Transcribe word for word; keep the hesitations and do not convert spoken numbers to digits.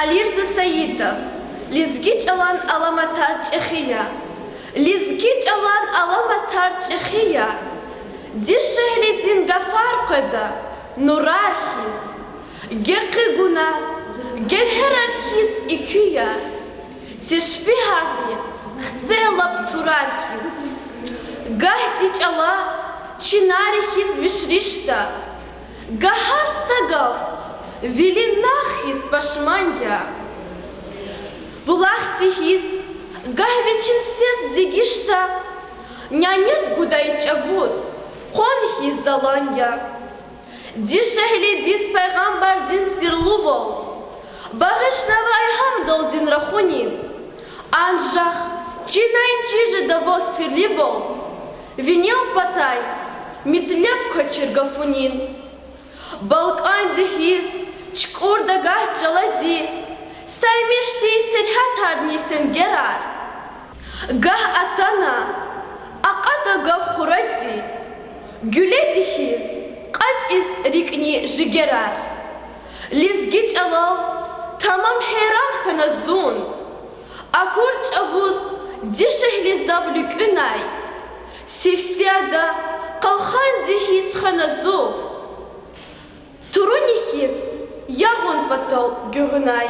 Алирза Саидов. Лезги чӀалан аламатар чӀехи я. Лезги чӀалан аламатар чӀехи я. Дишегьлидин гафар къведа нурар хьиз. Гекъигунар гевгьерар хьиз экуь я. Тешпигьарни хце лап турар хьиз. Гагь зи чӀала чинари хьиз вишришда, гагь гьар са гаф вилин нагъв хьиз пашман я. Булахдиз хьиз гагь вичин сес дегишда, нянед гудай чӀавуз къван хьиз залан я. Дишегьлидиз пайгъамбардин сирлувал багъишнавай гьамдалдин рахунин, анжах чинай чир жеда ваз фирливал, винел патай метлеб квачир гафунин. БалкӀанди хьиз чукӀурда гагь чӀала зи, саймишди сергьятарни сенгерар. Гагь атана акъатда гагь хурази, гуьледи хьиз кьатӀиз рикӀни жигерар. Лезги чӀалал тамам гьейран хьана зун, акур чӀавуз дишегьли зав луькӀуьнай, сивсяда къалханди хьиз хвена зув, туруни хьиз ягъун патал гуьгъуьнай.